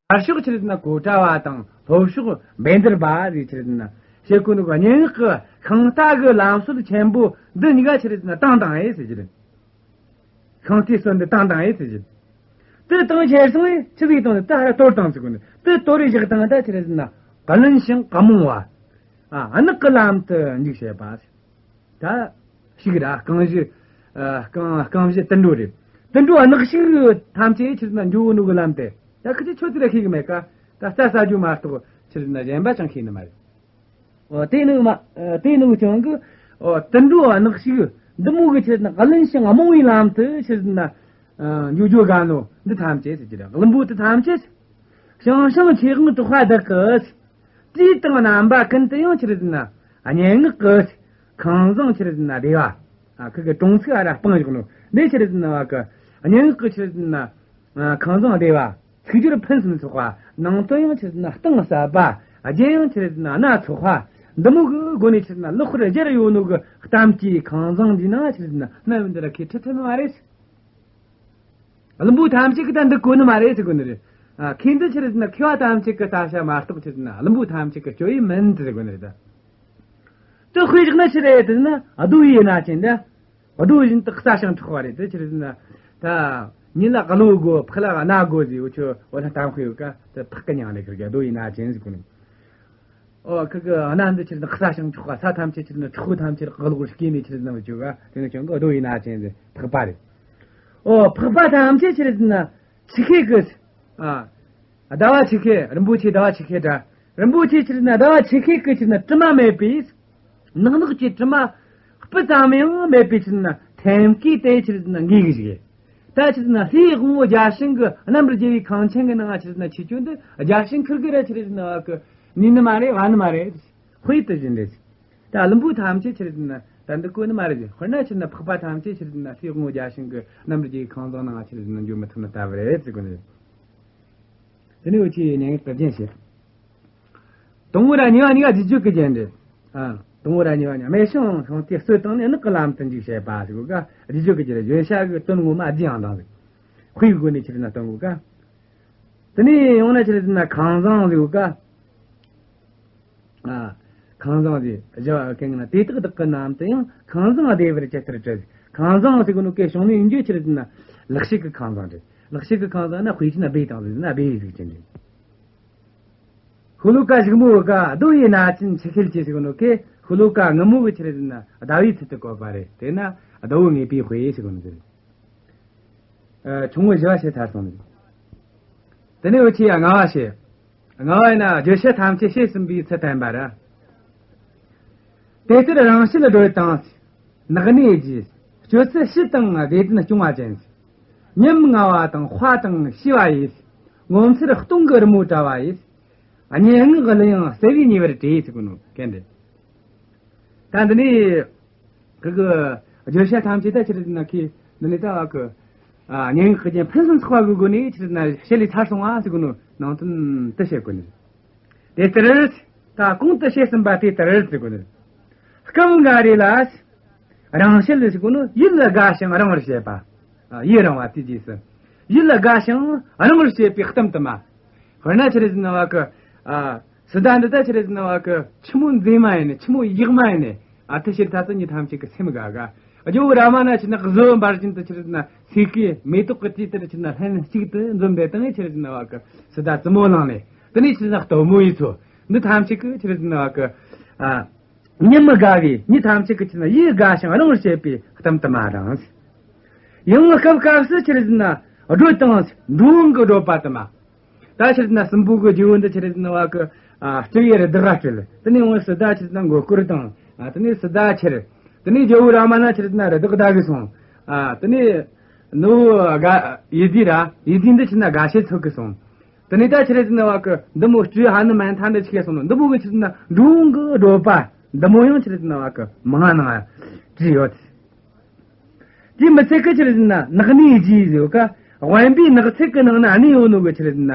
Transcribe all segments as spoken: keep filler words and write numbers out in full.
དཀར་ཕྱོགས་ཆི་རེད་ཟེར་ན་གཽ་ཌ་བ་དང་ལྷོ་ཕྱོགས་བཻ་དརྦྷ་ཟེར་ཆི་རེད་ཟེར་ན་བྱེད་དགོས་ནོ་གི་སྙན་ངག་གི་ཤིང་རྟ་གི་ལམ་སྲོལ་ཆེན་པོ་འདི་གཉིས་ཀ་ཆི་རེད་ཟེར་ན་བཏང་བཏང་ཨེ་ཟེར་གྱི་རེད། ཤིང་རྟའི་སྲོལ་འདི་བཏང་བཏང་ཨེ་ཟེར་གྱི་རེད། དེ་བཏང་ཁྱེར་སོང་ཨེ་ཆི་ཟིག་བཏང་ནས་ད་ཧར་གཏོར་བཏང་ཟེར་གོ་ནི་དེ་གཏོར་རེ་བཞག་བཏང་ད་ཆི་རེད་ཟེར་ན་བཀའ་བློན་ཞིང་བཀའ་མོང་བ། ཨ་གནག་གི་ལམ་དུ་འཇུག་བྱེད་པ། ད་ཞིག་ར་རྐང་བཞི། ཨ་རྐང་རྐང་བཞི་དུད་འགྲོ་རེད། དུད་འགྲོ་གནག་ཞིག་ཐམས་ཅད་ཆི་རེད་ཟེར་ན་འགྲོ་ནོ་གི་ལམ་དེ་ད་ཁི་ཆོས་ཆོས་དེ་ར་ཤེས་གི་མེད་ཀ་ད་རྩྭ་ཟ་རྒྱུ་མ་གཏོགས་ཆི་རེད་ཟེར་ན་གཞན་པ་ཅང་ཤེས་ནི་མ་རེད། ཨོ་དེ་ནི་མ། ཨ་དེ་ནི་ཀྱང་གི། ཨོ་དུད་འགྲོ་གནག་ཞིག་འདི་མོ་གི་ཆི་རེད་ཟེར་ན་བཀའ་བློན་ཞིང་རྨོངས་པའི་ལམ་དུ་ཆི་རེད་ཟེར་ན། ཨ་འཇུག་རྒྱུ་དགའ་ནོ་འདི་ཐམས་ཅད་ཟེར་གྱི་རེད། བླུན་པོ་དེ་ཐམས་ཅད། ཞང་ཞུང་ཆོས་དབང་གྲགས་པ་བདག་གིས། དུས་དང་རྣམ་པ་ཀུན་ཏུ་ཡང་ཆི་རེད་ཟེར་ན། སྙན་ངག་གི་ཁང་བཟང་ཆི་རེད་ཟེར་ན་བདེ་བ། ཨ་ཁི་གི་གྲོང་ཚིག་ཨ་ར་སྤངས་བཞག་ནོ་འདི་ཆི་རེད་ཟེར་ན་བ་གི། སྙན་ངག་གི་ཆི་རེད་ཟེར་ན། ཨ་ཁང་བཟང་བདེ་བ། ཚིག་སྦྱོར་ཕུན་སུམ་ཚོགས་པ། ནང་དོན་ཡང་ཆི་རེད་ཟེར་ན་གཏིང་ཟབ་པ། རྒྱན་ཡང་ཆི་རེད་ཟེར་ན་སྣ་ཚོགས་པ། འདི་མོ་གི་སྒོ་ནས་ཆི་རེད་ཟེར་ན་ལེགས་པར་སྦྱར་ཡོད་ནོ་གི་གཏམ་གྱི་ཁང་བཟང་འདི་ན་ཆི་རེད་ཟེར་ན་རྣམ་འདི་ར་ཁས་ཁྲི་ཁྲི་ནི་མ་རེད། བླུན་པོ་ཐམས་ཅད་ཀྱིས་ད་འདི་གོ་ནི་མ་རེད་ཟེར་གོ་ནི་རེད། ཨ་ཁས་འདི་ཆི་རེད་ཟེར་ན་མཁས་པ་ཐམས་ཅད་ཀྱི་ལྟ་བྱ་མ་གཏོགས་ཆི་རེད་ཟེར་ན་བླུན་པོ་ཐམས་ཅད་ཀྱི་སྤྱོད་ཡུལ་མིན་ཟེར་གོ་ནི་རེད་ད། དེ་དཔེ་བཞག་ན་ཆི་རེད་ཟེར་ན་རྡོ་ཡི་སྣ་ཅན་ད། རྡོ་བཞིན་དུ་སྲ་ཞིང་མཁྲེགས་པ་རེད་དེ་ཆི་རེད་ཟེར་ན། ད། ཉིན་ལ་གློ་དགོས་ཕག་ལ་སྣ་དགོས་ཟེར་འུ་ཆོ་འོ་ན་གཏམ་དཔེ་ཡོད་ཀ་དེ་ཕག་གི་མྱིང་ལས་ཁིར་གི་རྡོ་ཡི་སྣ་ཅན་ཟེར་གོ་ནི། ཨོ་ཁི་གི་སྣ་འདི་ཆི་རེད་ཟེར་ན་སྲ་ཞིང་མཁྲེགས་པ་ས་ཐམས་ཅད་ཆི་རེད་ཟེར་ན་མཁྲེགས་པོ་ཐམས་ཅད་གློ་བུར་སྐྱེས་ནས་ཆི་རེད་ཟེར་ན་འུ་ཆོ་ག་དེ་ནི་ཀྱང་གི་རྡོ་ཡི་སྣ་ཅན་ཟེར་ཕག་པ་རེད། ཨོ་ཕག་པ་ཐམས་ཅད་ཆི་རེད་ཟེར་ན་ཆུ་ཤེལ་གི། ཨ། ཟླ་བ་ཆུ་ཤེལ་རིན་པོ་ཆེ་ཟླ་བ་ཆུ་ཤེལ་འདྲ། རིན་པོ་ཆེ་ཆི་རེད་ཟེར་ན་ཟླ་བ་ཆུ་ཤེལ་གི་ཆི་རེད་ཟེར་ན་དྲི་མ་མེད་པའི། ནག་ནོག་གི་དྲི་མ་སྤུ་ཙམ་ཡང་མེད་པའི་ཆི་རེད་ཟེར་ན་ཐེམ་སྐས་དེ་ཆི་རེད་ཟེར་ན་འགོས་གི་ཞིག་ད་ཆི་རེད་ཟེར་ན་ལྷའི་དབང་པོ་བརྒྱ་བྱིན་གྱི་རྣམ་པར་རྒྱལ་བའི་ཁང་ཆེན་གྱི་ནང་ཆི་རེད་ཟེར་ན་ཆི་ཆུ་འདི་བརྒྱ་བྱིན་ཁིར་གི་ར་ཆི་རེད་ཟེར་ན་བ་གི་ནི་ནི་མ་རེད་བ་ནི་མ་རེད། དཔེ་དེ་བཞིན་རེད། ད་བླུན་པོ་ཐམས་ཅད་ཆི་རེད་ཟེར་ན་ད་འདི་གོ་ནི་མ་རེད། དཔེར་ན་ཆི་རེད་ཟེར་ན་ཕག་པ་ཐམས་ཅད་ཆི་རེད་ཟེར་ན་ལྷའི་དབང་པོ་བརྒྱ་བྱིན་གྱི་རྣམ་པར་རྒྱལ་བའི་ཁང་བཟང་ནང་ཆི་རེད་ཟེར་ན་འགྱོ་མི་ཐུབ་ནི་ལྟ་བུ་རེད་ཟེར་གོ་ནི་རེད། དེ་ནས་འུ་ཆོས་སྙན་ངག་གི་རྒྱན་བཤད། དང་པོ་ར་གཉིས་པ་གཉིས་ཀ་རྗེས་འཇུག་གི་རྒྱན་རེད། ཨ། དང་པོ་ར་གཉིས་པ་གཉིས་སྨད་ཤིང་ཤིང་རྟའི་སྲོལ་བཏང་ནས་གནག་གི་ལམ་དུ་འཇུག་བྱེད་པ་ཟེར་གོ་ཀ་རྗེས་འཇུག་གི་རྒྱན་རེད། བརྗོད་བྱ་གི་དོན་ངོ་མ་རྒྱན་ཡང་དང་ཟེར། དཔེའི་སྒོ་ནས་ཆི་རེད་ཟེར་ན་སྟོན་གོ་ཀ་དེ་ནས་ཡང་ན་ཆི་རེད་ཟེར་ན་ཁང་བཟང་ཟེར་གོ་ཀ་ཨ། ཁང་བཟང་ཟེར་བཞི་བ་གན་ན་དེ་དག་བདག་གི་རྣམས་དུ་ཡང་ཁང་བཟང་བདེ་བར་ཇི་ལྟར་བཀྲི། ཁང་བཟང་ཟེར་གོ་ནོ་ཀའི་གཞུང་ནས་ཡིན་རྒྱུ་ཆི་རེད་ཟེར་ན་ལེགས་བཤད་ཀྱི་ཁང་བཟང་རེད། ལེགས་བཤད་ཀྱི་ཁང་བཟང་ན་དཔེ་ཆ་ན་སྦས་དང་ཟེར་ན་སྦས་གཟུགས་ཅན་རེད། ཤོ་ལོ་ཀ་གཞུག་མོ་བ་ཀ་རྡོ་ཡི་སྣ་ཅན་ཆུ་ཤེལ་གྱི་ཟེར་གོ་ནོ་ཀའི་ཤོ་ལོ་ཀ་སྔ་མོ་གི་ཆི་རེད་ཟེར་ན་ཟླ་བོའི་ཚུལ་དུ་བཀོད་པ་རེད། དེ་ན་ཟླ་བོ་ངེས་པའི་དཔེ་ཟེར་གོ་ནོ་ཟེར། ཨ། ཆུང་ངུ་བཞི་བ་བཤད་ཚར་སོང་ནས། དེ་ནས་འུ་ཆོས་ལྔ་བ་བཤད། ལྔ་བ་ཡིན་ན་བརྗོད་བྱ་ཐམས་ཅད་བཤད་ཟིན་པའི་ཚུལ་བསྟན་པ་ར། དེ་ལྟར་རང་བཤད་སྒྲོས་དང་། ནག་ནས་རྒྱས། སྤྱོད་ཚུལ་ཞི་དང་བདེ་ལྡན་སྐྱོང་བ་ཅན། ཉམ་ང་བ་དང་དཔའ་དང་ཞི་བ་ཡིས། ངོ་མཚར་སྟོང་གི་རི་མོ་བཀྲ་བ་ཡིས། སྙན་ངག་གླུ་དབྱངས་གསལ་བའི་ཉེ་བར་བྲིས་ཟེར་གོ་ནོ་གན་རེད། ད་འདི་ནས་ཁི་གི་བརྗོད་བྱ་ཐམས་ཅད་ད་ཆི་རེད་ཟེར་ན་ཁི་འདི་ནས་ད་བ་གི་ཨ་སྙན་ངག་གི་རྒྱན་ཕུན་སུམ་ཚོགས་པ་གི་སྒོ་ནས་ཆི་རེད་ཟེར་ན་བཤད་ལས་ཚར་སོང་ང་ཟེར་གོ་ནོ་ནང་དོན་དེ་བཤད་གོ་ནི། དེ་ལྟར་ད་གོང་དུ་བཤད་ཟིན་པ་དེ་ལྟར་ཟེར་གོ་ནི། སྐབས་འགའ་རེ་ལ་རང་བཤད་ཟེར་གོ་ནོ་ཡིད་ལ་དགའ་ཞིང་རིང་བར་བྱེད་པ། ཨ་ཡིད་རིང་བ་དེའི་རྗེས་སུ་ཡིད་ལ་དགའ་ཞིང་རིང་བར་བྱེད་པའི་གཏམ་དུ་མ། དཔེར་ན་ཆི་རེད་ཟེར་ན་བ་གི། ཨ། སི་ཏཱ་འདི་ད་ཆི་རེད་ཟེར་ན་བ་གི་ཆི་མོ་མཛེས་མ་ཡིན་ནི་ཆི་མོ་ཡག་མ་ཡིན་ནི། ཨ་ཐི་ཤེར་ཐ་ཚི་གཉིས་ཐམས་ཅད་ཀྱི་སེམས་དགའ་ག་ཨ་ཇོ་བོ་རཱ་མ་ན་ཆི་ན་གཟི་འོད་འབར་བཞིན་དུ་ཆི་རེད་ཟེར་ན་སེ་གོལ་མེ་ཏོག་གི་དུས་དེར་ཆི་ན་ལྷན་གཅིག་ཏུ་འཛོམས་པའི་སྟེང་ཆི་རེད་ཟེར་ན་བ་གི་སི་ཏཱ་བཙུན་མོ་ལངས་ནས་དེ་ནས་ཆི་ན་སྟོན་མོ་ཡིས་ཚོ་འདི་ཐམས་ཅད་ཀྱི་ཆི་རེད་ཟེར་ན་བ་གི། ཨ། ཉིད་མི་དགའ་བའི་མྱི་ཐམས་ཅད་ཀྱི་ཆི་ན་ཡིད་དགའ་ཞིང་རིང་བར་བྱེད་པའི་གཏམ་དུ་མ་དང་། ཡང་སྐབས་སྐབས་སུ་ཆི་རེད་ཟེར་ན་སྒྲོ་དང་འགྲོ་འོང་གི་བགྲོད་པ་དུ་མ། ད་ཆི་རེད་ཟེར་ན་སྲིན་པོ་གི་རྗེ་བོ་འདི་ཆི་རེད་ཟེར་ན་བ་གི། ཨ། སྤྲུལ་ཡེ་རི་དྭགས་སྤྲུལ། དེ་ནས་འོང་སི་ཏཱ་ཆི་རེད་ཟེར་ན་མགོ་སྐོར་དང་། ཨ། དེ་ནས་སི་ཏཱ་ཁྱེར། དེ་ནས་ཇོ་བོ་རཱ་མ་ན་ཆི་རེད་ཟེར་ན་རི་དྭགས་བདའ་གི་སོང་། ཨ། དེ་ནས་ནུ་བོ་དགའ་ཡེ་དི་ར་ཡེ་དི་འདི་ཆི་ན་དགའ་བྱེད་འཚོལ་གི་སོང་། དེ་ནས་ད་ཆི་རེད་ཟེར་ན་བ་གི་འདི་མོ་སྤྲུལ་ཧ་ནུ་མན་ཐ་འདི་ཆི་གེ་སོང་ནོ་འདི་མོ་གི་ཆི་རེད་ཟེར་ན་འགྲོ་འོང་གི་བགྲོད་པ་འདི་མོ་ཡང་ཆི་རེད་ཟེར་ན་བ་གི་མང་ང་ནང་བྲིས་ཡོད། དེ་མི་ཚད་ཀི་ཆི་རེད་ཟེར་ན་ནགས་གནས་རྗེ་ཟེར་བ་ཀ་དབེན་པའི་ནགས་ཚལ་གི་ནང་ན་གནས་ཡོད་ནོ་གི་ཆི་རེད་ཟེར་ན་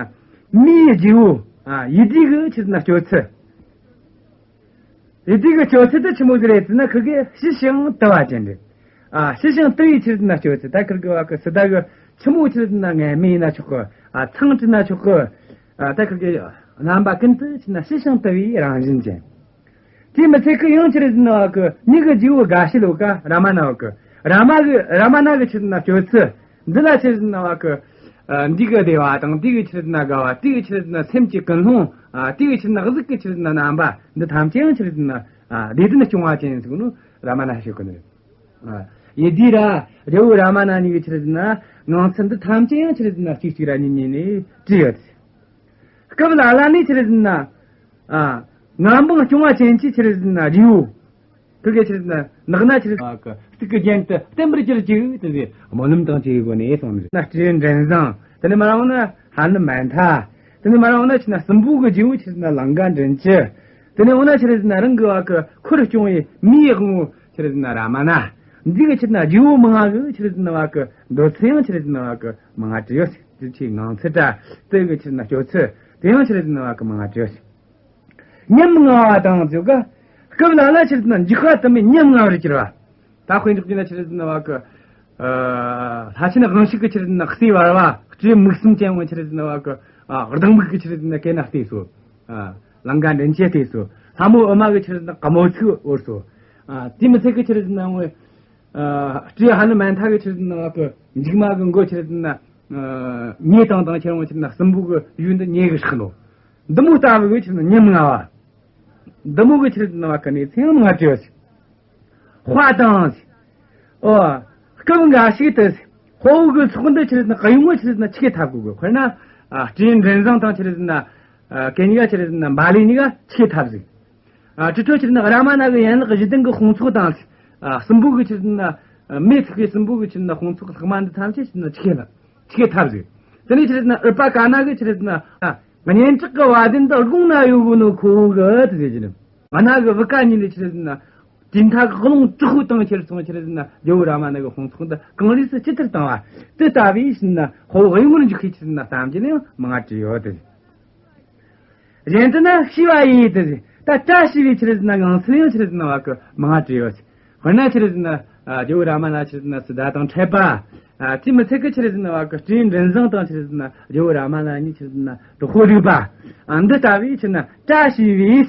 མིའི་རྗེ་བོ། ཨ། ཡེ་དི་གི་ཆི་རེད་ཟེར་ན་སྤྱོད་ཚུལ། ཡེ་དི་གི་སྤྱོད་ཚུལ་དེ་ཆི་མོ་ཟིག་རེད་ཟེར་ན་ཁི་གེ་ཞི་ཞིང་དུལ་བ་ཅན་རེད། ཨ། ཞི་ཞིང་དུལ་བའི་ཆི་རེད་ཟེར་ན་སྤྱོད་ཚུལ་ད་ཁིར་གི་བ་གི་སི་ཏཱ་གི་ཆི་མོ་ཆི་རེད་ཟེར་ན་ངན་སྨྲས་ན་ཆོག་གི། ཨ། མཚང་བྲུས་ན་ཆོག་གི། ད་ཁ་གི་རྣམ་པ་ཀུན་ཏུ་ཆི་ཟེར་ན་ཞི་ཞིང་དུལ་བའི་རང་བཞིན་ཅན། དེ་མི་ཚད་ཀི་ཡང་ཆི་ཟེར་ན་བ་གི་མྱི་གི་རྗེ་བོ་དགའ་བྱེད་ལོ་ཀ་རཱ་མ་ན་བ་གི། རཱ་མ་གི་རཱ་མ་ན་གི་ཆི་ཟེར་ན་སྤྱོད་ཚུལ་འདི་ལ་ཆི་ཟེར་ན་བ་གི། འདི་གི་བདེ་བ་དང་དེ་གི་ཆི་ཟེར་ན་དགའ་བ། དེ་གི་ཆི་ཟེར་ན་སེམས་ཀྱི་ཀུན་སློང་། དེ་གི་ཆི་ཟེར་ན་གཟུགས་ཀྱི་ཆི་ཟེར་ན་རྣམ་པ་འདི་ཐམས་ཅད་ཡང་ཆི་ཟེར་ན་བདེ་ལྡན་སྐྱོང་བ་ཅན་ཟེར་གོ་ནོ་རཱ་མ་ན་ཞིག་གོ་ནི། ཡི་དེ་ར་རྒྱལ་བོ་རཱ་མ་ན་གཉིས་ཀྱི་ཆི་ཟེར་ན་ངང་ཚུལ་འདི་ཐམས་ཅད་ཡང་ཆི་ཟེར་ན་གཅིག་གཅིག་ར་གཉིས་གཉིས་ནས་བྲིས་ཡོད། སྐབས་ལ་ལ་ནས་ཆི་ཟེར་ན་ང་འབངས་སྐྱོང་བ་ཅན་གྱི་ཆི་ཟེར་ན་རྗེ་བོ། ཁོ་གི་ཆི་ཟེར་ན་ནགས་ན་ཆི་ཟེར་ན་གི་གཙུག་གི་རྒྱན་དུ་བརྟན་པར་གྱུར་ཅིག་དེ་ཟེར་སྨོན་ལམ་དང་བཅས་ཀྱི་སྒོ་ནས་གསུངས་ནས་ན། སྤྲེའུ་མགྲིན་བཟང་། དེ་ནས་མ་རང་ན་ཧ་ནུ་མན་ཐ། དེ་ནས་མ་རང་ན་ཆི་ཟེར་ན་སྲིན་པོ་གི་རྗེ་བོ་ཆི་ཟེར་ན་ལང་ཀ་མགྲིན་བཅུ། དེ་ནས་འོ་ན་ཆི་ཟེར་ན་རང་གི་བ་གི་འཁོར་སྐྱོང་བའི་མིའི་དབང་བོ་ཆི་ཟེར་ན་རཱ་མ་ན། འདི་གི་ཆི་ཟེར་ན་རྗེ་བོ་མང་ང་གི་ཆི་ཟེར་ན་བ་གི་འདོད་ཚུལ་ཡང་ཆི་ཟེར་ན་བ་གི་མང་ང་བྲིས་ཡོད། དེ་ཆི་ངང་ཚུལ་དྲ་དེ་གི་ཆི་ཟེར་ན་སྤྱོད་ཚུལ་དེ་ཡང་ཆི་ཟེར་ན་བ་གི་མང་ང་བྲིས་ཡོད། ཉམ་ང་བ་དང་ཟེར་ག་སྐབས་ལ་ལ་ཆི་ཟེར་ན་འཇིགས་པ་དུ་མའི་ཉམ་ང་བར་གྱུར་བ། ད་དཔེ་འཇོག་རྒྱུ་ན་ཆི་ཟེར་ན་བ་གི། ལྷ་ཆེན་དབང་ཕྱུག་གི་ཆི་ཟེར་ན་སྲས་བར་བ་སྤྲེའུ་མིག་གསུམ་ཅན་བོ་ཆི་ཟེར་ན་བ་གི། སྡང་མིག་གི་ཆི་ཟེར་ན་གན་ན་བལྟས་སོ། ལང་ཀ་མགྲིན་བཅུ་བལྟས་སོ། ལྷ་མོ་ཨུ་མ་གི་ཆི་ཟེར་ན་དམོད་ཚིག་བོར་སོ། དེ་མི་ཚད་གི་ཆི་ཟེར་ན་བ་གི། སྤྲེའུ་ཧ་ནུ་མན་ཐ་གི་ཆི་ཟེར་ན་བ་གི་མཇུག་མ་གི་མགོ་ཆི་ཟེར་ན། ཉེ་དང་དང་ཁྱེར་འོང་ཆི་ཟེར་ན་སྲིན་པོ་གི་ཡུལ་འདི་ཉེ་གི་ཧྲིག་ནོ། འདི་མོ་ལྟ་བུ་གི་ཆི་ཟེར་ན་ཉམ་ང་བ། འདི་མོ་གི་ཆི་ཟེར་ན་བ་གི་གནས་ཚུལ་ཡང་མང་ང་བྲིས་ཡོད། དཔའ་དང་། ཨོ། སྐབས་འགའ་ཞིག་ཏུ། དཔའ་བོ་གི་ཚོགས་འདི་ཆི་ཟེར་ན་གཡུལ་ངོ་ཆི་ཟེར་ན་ཆི་གེ་འཐབ་དགོས་གི། དཔེར་ན། སྤྲེའུ་མགྲིན་བཟང་དང་ཆི་ཟེར་ན། གན་གཉིས་ཀ་ཆི་ཟེར་ན་བ་ལི་གཉིས་ཀ་ཆི་གེ་འཐབ་ཟིག་ཨ། གྲི་ཁྲོད་ཆི་ཟེར་ན་རཱ་མ་ན་གི་ཡན་ལག་བཞི་ལྡན་གི་དཔུང་ཚོགས་དང་། ཨ། སྲིན་པོ་གི་ཆི་ཟེར་ན། མེས་ཚིག་པའི་སྲིན་པོ་གི་ཆི་ཟེར་ན་དཔུང་ཚོགས་ལྷག་མ་འདི་ཐམས་ཅད་ཆི་ཟེར་ན་ཆི་གེ་ལ། ཆི་གེ་འཐབ་ཟིག་དེ་ནས་ཆི་ཟེར་ན་ཨུ་པ་ཀ་ན་གི་ཆི་ཟེར་ན། ཨ། གཉེན་གྲགས་ཀྱི་བ་དན་འདི་དགུང་ན་ཡོད་གོ་ནོ་ཁོ་བོ་གི་དེ་ཟེར་གྱི་ནི། ང་ན་གི་བུ་ཀ་གཉིས་ལས་ཆི་ཟེར་ན། དེ་མཐའ་གི་རླུང་དྲག་པོ་བཏང་ཁྱེར་སོང་ཆི་ཟེར་ན་རྒྱལ་བོ་རཱ་མ་ན་གི་དཔུང་ཚོགས་འདི་གངས་རིས་སུ་ཇི་ལྟར་བཏང་བ། དེ་ལྟ་བུའི་ཆི་ཟེར་ན་དཔའ་བོ་གཡུལ་ངོར་འཇུག་མཁན་ཆི་ཟེར་ན་གཏམ་རྒྱུད་ནི་ཡང་མང་ང་བྲིས་ཡོད་དེ། གཞན་དུ་ན་ཤི་བ་ཡི་དེ་ཟེར། ད་བཀྲ་ཤིས་པའི་ཆི་ཟེར་ན་ངང་ཚུལ་ཡང་ཆི་ཟེར་ན་བ་གི་མང་ང་བྲིས་ཡོད། དཔེར་ན་ཆི་ཟེར་ན། ཨ། རྒྱལ་བོ་རཱ་མ་ན་ཆི་ཟེར་ན་སི་ཏཱ་དང་འཕྲད་པ། ཨ། དེ་མི་ཚད་གི་ཆི་ཟེར་ན་བ་གི་སྤྲེའུ་མགྲིན་བཟང་དང་ཆི་ཟེར་ན་རྒྱལ་བོ་རཱ་མ་ན་གཉིས་ཆི་ཟེར་ན་གྲོགས་པོ་བསྒྲིགས་པ། ཨ། འདི་ལྟ་བུའི་ཆི་ཟེར་ན་བཀྲ་ཤིས་པའི།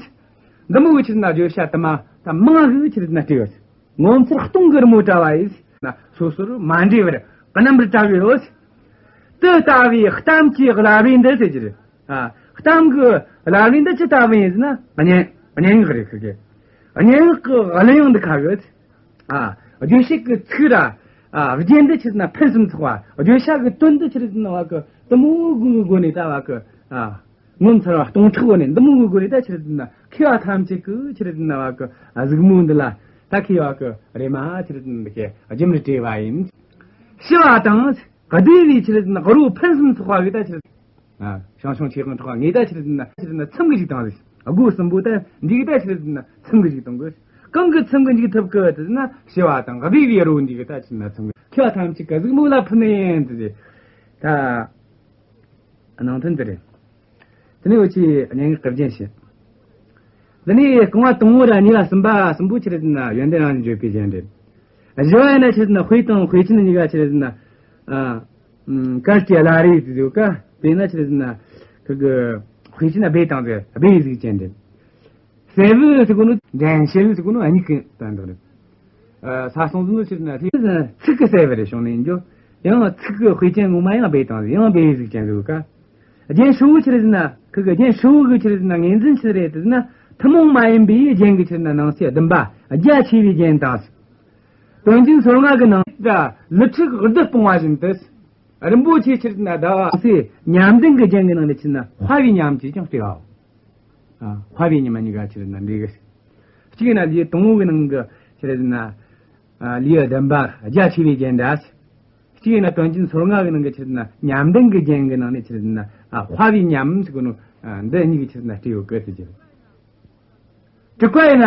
འདི་མོ་གི་ཆི་ཟེར་ན་བརྗོད་བྱ་དུ་མ་ད་མང་གི་ཆི་ཟེར་ན་བྲིས་ཡོད། ངོ་མཚར་སྟོང་གི་རི་མོ་བཀྲ་བ་ཡིས། ན་སོ་སོར་མ་འདྲེས་པར་རྣམ་པར་བཀྲ་བའི་རོ། དེ་ལྟ་བུའི་གཏམ་གྱི་བླ་བྲེ་འདི་ཟེར་གྱི་རེད། ཨ། གཏམ་གྱི་བླ་བྲེ་འདི་ཅི་ལྟ་བུ་ཡིན་ཟེར་ན་སྙན་སྙན་ངག་རེད་ཁི་གེ། སྙན་ངག་གི་གླུ་དབྱངས་འདི་ཁ་གི། ཨ། རྗོད་བྱེད་ཀྱི་ཚིག་ར། ཨ། རྒྱན་འདི་ཆི་ཟེར་ན་ཕུན་སུམ་ཚོགས་པ། བརྗོད་བྱ་གི་དོན་འདི་ཆི་ཟེར་ན་བ་གི་དུ་མོ་གི་སྒོ་ནས་ལྟ་བ་གི། ཨ། ངོ་མཚར་བ་སྟོང་ཕྲག་བོ་ནས་འདི་མོ་གི་སྒོ་རེ་ད་ཆི་རེད་ཟེར་ན་མཁས་པ་ཐམས་ཅད་ཀྱི་ཆི་རེད་ཟེར་ན་བ་གི་གཟིགས་མོ་འདི་ལ་ད་མཁས་པ་གི་རེ་མ་ཆི་རེད་ཟེར་ན་འདི་གི་རྒྱུ་མར་བྲིས་པ་ཡིན། ཤི་བ་དང་བདེ་བའི་ཆི་རེད་ཟེར་ན་རོ་ཕུན་སུམ་ཚོགས་པ་གི་ད་ཆི་རེད། ཨ། ཞང་ཞུང་ཆོས་དབང་གྲགས་པ་ངས་ད་ཆི་རེད་ཟེར་ན་ཆི་རེད་ཟེར་ན་ཚིམ་གི་ཞིག་བཏང་ཟིག་སྒོ་གསུམ་པོ་ད་འདི་གི་ད་ཆི་རེད་ཟེར་ན་ཚིམ་གི་ཞིག་གཏོང་གི། གང་གི་ཚིམ་གི་འཇུག་ཐུབ་གི་ཟེར་ན་ཤི་བ་དང་བདེ་བའི་རོ་འདི་གི་ད་ཆི་རེད་ཟེར་ན་ཚིམ་གི། མཁས་པ་ཐམས་ཅད་ཀྱི་གཟིགས་མོ་ལ་ཕུལ་ནས་ཡིན་ཟེར། ད་ནང་དོན་འདི་རེད། དེ་ནས་འུ་ཆོས་སྙན་ངག་གི་རྒྱན་བཤད། འདི་ནས་རྐང་བ་དང་པོ་ར་གཉིས་པ་གསུམ་པ་གསུམ་པོ་ཆི་རེད་ཟེར་ན་ཡོན་ཏན་རང་བཞིན་བརྗོད་པའི་རྒྱན་རེད། བཞི་བ་ཡིན་ན་ཆི་རེད་ཟེར་ན་དཔེ་དང་དཔེ་ཅན་གཉིས་ཀ་ཆི་རེད་ཟེར་ན། ཨ། ཨམ། གར་གྱི་བླ་རེ་ཟེར་ཡོད་ཀ་དེ་ན་ཆི་རེད་ཟེར་ན། ཁི་གི་དཔེ་ཅན་སྦས་བཏང་ཟེར་སྦས་གཟུགས་ཅན་རེད། སྲད་བུ་ཟེར་གོ་ནོ་འགྲན་ཞལ་ཟེར་གོ་ནོ་གཉིས་ཀྱི་དོན་དག་རེད། ས་སོང་ཟིན་ནོ་ཕྱིར་ན་ལྷའི་ཚིག་གི་གསལ་བར་བྱུང་ནས་འགྱོ། ཡང་ཚིག་གི་དཔེ་ཅན་ངོ་མ་ཡང་སྦས་བཏང་ཡང་སྦས་གཟུགས་ཅན་ཟེར་ག་རྒྱན་ཧྲིལ་བོ་ཕྱིར་ན་ཁི་གི་རྒྱན་ཧྲིལ་བོ་གི་ཕྱིར་ན་ངོས་འཛིན་ཕྱིར་རེད་ཟེར་ན་ཐུན་མོང་མ་ཡིན་པའི་རྒྱན་གྱི་ཕྱིར་ན་ནང་གསེས་བདུན་པ་རྒྱ་ཆེ་བའི་རྒྱན་དང་། དོན་རྒྱན་སོ་ལྔ་གི་ནང་ད་ལི་ཁྲི་གི་རྡུལ་སྤུངས་པ་བཞིན་དུ། རིན་པོ་ཆེ་ཕྱིར་ན་ཟླ་བ་ནང་གསེས་ཉམས་ལྡན་གྱི་རྒྱན་གྱི་ནང་ནས་ཕྱིར་ན་དཔའ་བའི་ཉམས་ཀྱིས་ཀྱང་སྤྲས་པའོ། ཨ། དཔའ་བའི་ཉི་མ་གཉིས་ཀ་ཕྱིར་ན་འདི་གི། གཅིག་ཡིན་ན་ལེའུ་དང་པོ་གི་ནང་གི་ཕྱིར་ན། ཨ། ལེའུ་བདུན་པ་རྒྱ་ཆེ་བའི་རྒྱན་འདྲ། གཅིག་ཡིན་ན་དོན་རྒྱན་སོ་ལྔ་གི་ནང་གི་ཕྱིར་ན་ཉམས་ལྡན་གྱི་རྒྱན་གྱི་ནང་ནས་ཕྱིར་ན། ཨ། དཔའ་བའི་ཉམས་ཟེར་གོ་ནོ། ཨ། འདི་གཉིས་ཀྱི་ཕྱིར་ན་སྤྲས་ཡོད་གི་ཟེར་གྱི། དྲུག་པ་ཡིན་ན།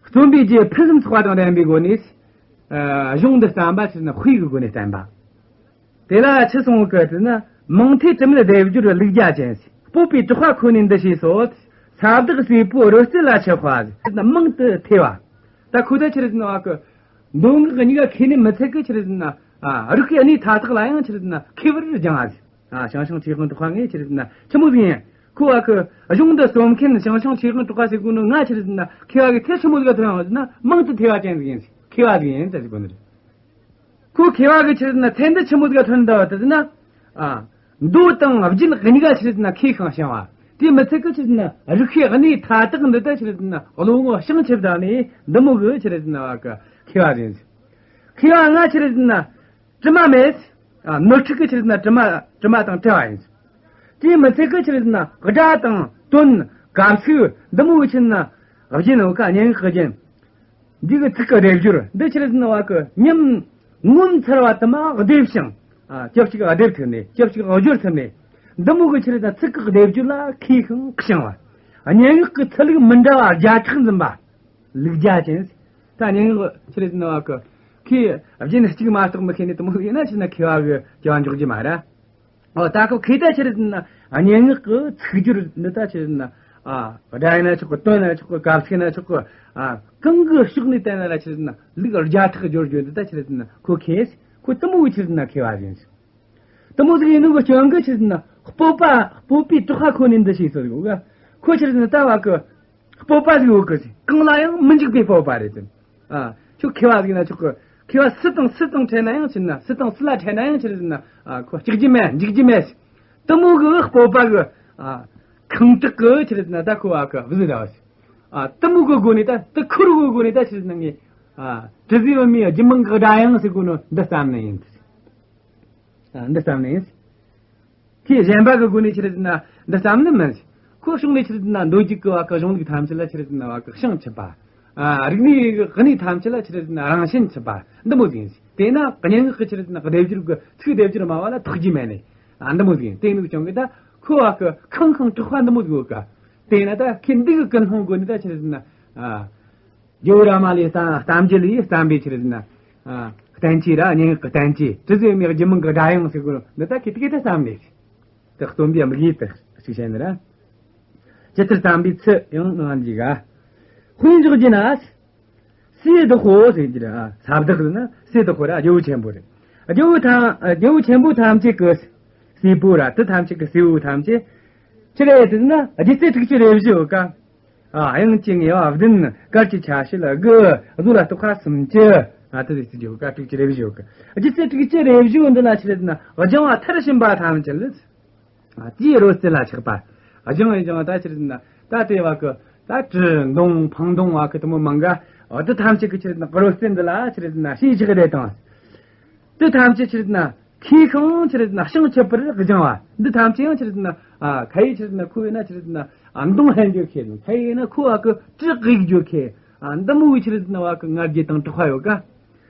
རྩོམ་པའི་རྒྱུ་ཕུན་སུམ་ཚོགས་པ་དང་ལྡན་པའི་སྒོ་ནས། ཨ། གཞུང་འདི་བརྩམས་པ་ཕྱིར་ན་དཔེ་གི་སྒོ་ནས་བསྟན་པ། དེ་ལ་ཆི་གསུངས་གི་ཟེར་ན། མང་ཐོས་དྲི་མེད་སྡེབ་སྦྱོར་ལུགས་བརྒྱ་ཅན། སྤོབས་པའི་གྲགས་པ་ཁོ་ནས་འདི་ཞེས་སོ། ས་བདག་སྲས་པོའི་རོལ་རྩེད་ལ་ཆགས་པ་ཟེར་ན་མང་དུ་ཐོས་པ། ད་ཁོ་ད་ཆི་རེད་ཟེར་ན་བ་གི། མདོ་སྔགས་གཉིས་ཀ་མཁས་ནི་མི་ཚད་གི་ཆི་རེད་ཟེར་ན། ཨ། རིགས་ཀྱི་གནས་མཐའ་དག་ལ་ཡང་ཆི་རེད་ཟེར་ན་མཁས་པར་སྦྱངས་པ་ཟེར། ཨ། ཞང་ཞུང་ཆོས་དབང་གྲགས་པ་ངས་ཆི་རེད་ཟེར་ན་ཆི་མོ་ཟིག་ཡིན། ཁོ་བ་གི་གཞུང་འདི་རྩོམ་མཁན་ཞང་ཞུང་ཆོས་དབང་གྲགས་པ་ཟེར་གོ་ནོ་ང་ཆི་རེད་ཟེར་ན་མཁས་པ་གི་ཚད་ཆི་མོ་ཟིག་ག་ཐོན་ཡོང་ཟེར་ན་མང་དུ་ཐོས་པ་ཅན་ཟིག་ཡིན། མཁས་པ་ཟིག་ཡིན་ཟེར་གོ་ནི་རེད། ཁོ་མཁས་པ་གི་ཆི་རེད་ཟེར་ན་ཚད་འདི་ཆི་མོ་ཟིག་ག་ཐོན་འདུག་ཟེར་ན། ཨ། མདོ་དང་རྒྱུད་གཉིས་ཀ་ཆི་རེད་ཟེར་ན་མཁས་ཤིང་བྱང་བ། དེ་མི་ཚད་གི་ཆི་རེད་ཟེར་ན་རིག་པའི་གནས་མཐའ་དག་འདི་ད་ཆི་རེད་ཟེར་ན་བློ་ངོར་བྱང་ཆུབ་བཏང་ནི་འདི་མོ་གི་ཆི་རེད་ཟེར་ན་བ་གི་མཁས་པ་ཟིག་ཡིན། མཁས་པ་ང་ཆི་རེད་ཟེར་ན་དྲི་མ་མེད། ཨ། ནོར་འཁྲུལ་གི་ཆི་རེད་ཟེར་ན་དྲི་མ་དྲི་མ་དང་བྲལ་བ་ཡིན། དེ་མི་ཚད་གི་ཆི་རེད་ཟེར་ན་སྒྲ་དང་དོན་གབ་ཚིག་འདི་མོ་གི་ཆི་རེད་ཟེར་ན་རྒྱན་ཡོད་ཀ་སྙན་ངག་གི་རྒྱན། འདི་གི་ཚིག་གི་སྡེབ་སྦྱོར་འདི་ཆི་རེད་ཟེར་ན་བ་གི་ཉམས་ངོ་མཚར་བ་དུ་མ་སྡེབ་ཞིང་། ཨ། སྐབས་གཅིག་སྡེབ་ཐུབ་ནས་སྐབས་གཅིག་སྦྱོར་ཐུབ་ནས་འདི་མོ་གི་ཆི་རེད་ཟེར་ན་ཚིག་གི་སྡེབ་སྦྱོར་ལ་མཁས་ཤིང་བྱང་བ། སྙན་ངག་གི་ཚིག་ལུགས་མི་འདྲ་བ་བརྒྱ་ཕྲག་འཛིན་པ། ལུགས་བརྒྱ་ཅན། ད་སྙན་ངག་ཆི་རེད་ཟེར་ན་བ་གི་ཁོས་རྒྱན་གཅིག་མ་གཏོགས་མི་ཤེས་ནི་དེ་མོ་ཡིན་ན་ཆི་རེད་ཟེར་ན་མཁས་པ་གི་སྐྱེ་བ་འཇོག་རྒྱུ་མ་རེད། ཨོ། ད་ཁོ་མཁས་ད་ཆི་རེད་ཟེར་ན་སྙན་ངག་གི་ཚིག་སྦྱོར་འདི་ད་ཆི་རེད་ཟེར་ན། ཨ། སྒྲ་ཡིན་ན་ཆོག་གི་དོན་ཡིན་ན་ཆོག་གི་གབ་ཚིག་ཡིན་ན་ཆོག་གི་ཨ། གང་གི་ཕྱོགས་ནས་བལྟས་ན་ར་ཆི་རེད་ཟེར་ན་ལུགས་བརྒྱ་ཕྲག་སྦྱོར་རྒྱུ་འདི་ད་ཆི་རེད་ཟེར་ན་ཁོ་མཁས། ཁོ་དེ་མོ་གི་ཆི་རེད་ཟེར་ན་མཁས་པ་ཡིན། དེ་མོ་ཟིག་ཡིན་ནོ་གི་རྐྱེན་གིས་ཆི་རེད་ཟེར་ན་སྤོབས་པ་སྤོབས་པའི་དྲེགས་པ་ཁོ་ནས་འདི་ཤེས་སོ་ཟིག་ག་ཁོ་ཆི་རེད་ཟེར་ན་ད་བ་གི་སྤོབས་པ་ཟིག་ཡོད་གི་ཟིག་གང་ལ་ཡང་མི་འཇིགས་པའི་སྤོབས་པ་རེད་ཟེར། ཨ། ཁྱོད་མཁས་པ་ཟིག་ན་ཆོག་གི་མཁས་པ་སུ་དང་སུ་དང་འཕྲད་ན་ཡང་ཆི་རེད་ཟེར་ན་སུ་དང་སུ་ལ་འཕྲད་ན་ཡང་ཆི་རེད་ཟེར་ན། ཨ། ཁོ་སྐྲག་རྒྱུ་མེད། འཇིགས་རྒྱུ་མེད་ཟེར། དེ་མོ་གི་སྤོབས་པ་གི། ཨ། ཁེངས་དྲེགས་གི་ཆི་རེད་ཟེར་ན་ད་ཁོ་བ་གི་བཟི་ད་བ་ཟིག་ཨ། དེ་མོ་གི་སྒོ་ནས་ད་དེ་ཁུར་གི་སྒོ་ནས་ད་ཆི་རེད་ཟེར་ན་ངས། ཨ། དྲི་ཟའི་བུ་མོའི་རྒྱུད་མང་གི་སྒྲ་དབྱངས་ཟེར་གོ་ནོ་འདི་བརྩམས་ནི་ཡིན། ཨ། འདི་བརྩམས་ནི་ཡིན། ཁོས་གཞན་པ་གི་སྒོ་ནས་ཆི་རེད་ཟེར་ན་འདི་བརྩམས་ནི་མིན། ཁོ་ཕྱོགས་ནས་ཆི་རེད་ཟེར་ན་མདོ་རྒྱུད་ཀྱི་བ་གི་གཞུང་ལུགས་ཐམས་ཅད་ལ་ཆི་རེད་ཟེར་ན་བ་གི་བྱང་ཆུབ་པ། ཨ། རིག་གནས་གི་གནས་ཐམས་ཅད་ལ་ཆི་རེད་ཟེར་ན་རང་བྱན་ཆུད་པ་འདི་མོ་ཟིག་ཡིན། དེས་ན་སྙན་ངག་གི་ཆི་རེད་ཟེར་ན་སྡེབ་སྦྱོར་གི་ཚིག་སྡེབ་སྦྱོར་སྨྲ་བ་ལ་ཐོགས་རྒྱུ་མེད་ནི། ཨ། འདི་མོ་ཟིག་ཡིན། དེ་ནི་ཀྱང་གི་ད་ཁོ་བ་གི་ཁེངས་ཁེངས་དྲེགས་པ་འདི་མོ་ཟིག་ཡོད་ཀ་དེས་ན་ད་ཁོས་འདི་གི་ཀུན་སློང་སྒོ་ནས་ད་ཆི་རེད་ཟེར་ན། ཨ། རྒྱལ་བོ་རཱ་མ་ནའི་གཏམ་རྒྱུད་ལས་བརྩམས་པའི་ཆི་རེད་ཟེར་ན། ཨ། བསྟན་བཅོས་ར་སྙན་ངག་གི་བསྟན་བཅོས་དྲི་ཟའི་བུ་མོའི་རྒྱུད་མང་གི་སྒྲ་དབྱངས་ཟེར་གོ་ནོ་འདི་ད་ཁོས་དེ་གི་ད་བརྩམས་ནས། དེ་རྩོམ་པའི་དམིགས་ཡུལ་དེ་གཅིག་བཤད་ནི་ར། ཇི་ལྟར་བརྩམས་པའི་ཚུལ་ཡང་གནང་འཇུག་ག་དཔེ་འཇོག་རྒྱུ་ན། སྲས་བདག་པོ་ཟེར་གྱི་རེད། ཨ། ས་བདག་ཟེར་ན་སྲས་བདག་པོ་རེད། རྒྱལ་བོ་ཆེན་པོ་རེད། རྒྱལ་བོ་ཐམས་རྒྱལ་བོ་ཆེན་པོ་ཐམས་ཅད་ཀྱི་སྲས་པོ་ར་དེ་ཐམས་ཅད་ཀྱི་སྲས་པོ་ཐམས་ཅད་ཆི་རེད་ཟེར་ན་སྒྱུ་རྩལ་དྲུག་ཅུ་རེ་བཞི་ཡོད་ཀ་ཨ། དབྱངས་ཀྱི་ངེས་པ་བདུན། གར་གྱི་ཆ་བྱད་དགུ། བཟོ་ལ་གཏོགས་པ་སུམ་ཅུ། ཨ། དེ་ཟེར་གྱི་ཡོད་ཀ་དྲུག་ཅུ་རེ་བཞི་ཡོད་ཀ་སྒྱུ་རྩལ་དྲུག་ཅུ་རེ་བཞི་འདི་ལ་ཆི་རེད་ཟེར་ན་སྦྱང་བ་མཐར་ཕྱིན་པ་ཐམས་ཅད་ལ། ཨ། དེའི་རོལ་རྩེད་ལ་ཆགས་པ། སྦྱང་ཡིན་སྦྱང་ད་ཆི་རེད་ཟེར་ན་ད་དེ་བ་གི་ད་གྲི་མདུང་འཕང་མདུང་བ་གི་དེ་མོ་མང་ག་འོ་དེ་ཐམས་ཅད་ཀྱི་ཆི་རེད་ཟེར་ན་རོལ་རྩེད་འདི་ལ་ཆི་རེད་ཟེར་ན་ཞེན་ཆགས་རེ་དང་། དེ་ཐམས་ཅད་ཆི་རེད་ཟེར་ན་མཁས་ཤིང་ཆི་རེད་ཟེར་ན་བྱང་ཆུབ་པར་སྦྱང་བ། འདི་ཐམས་ཅད་ཡང་ཆི་རེད་ཟེར་ན། ཨ། ཁ་ཡི་ཆི་རེད་ཟེར་ན་ཁོ་བས་ན་ཆི་རེད་ཟེར་ན། ཨ། མདུང་འཕེན་རྒྱུ་མཁས། ཁ་ཡི་ན་ཁོ་བ་གི་གྲི་གཡུག་རྒྱུ་མཁས། ཨ། འདི་མོ་བའི་ཆི་རེད་ཟེར་ན་བ་གི་ང་རྒྱལ་དང་དྲེགས་པ་ཡོད་ཀ་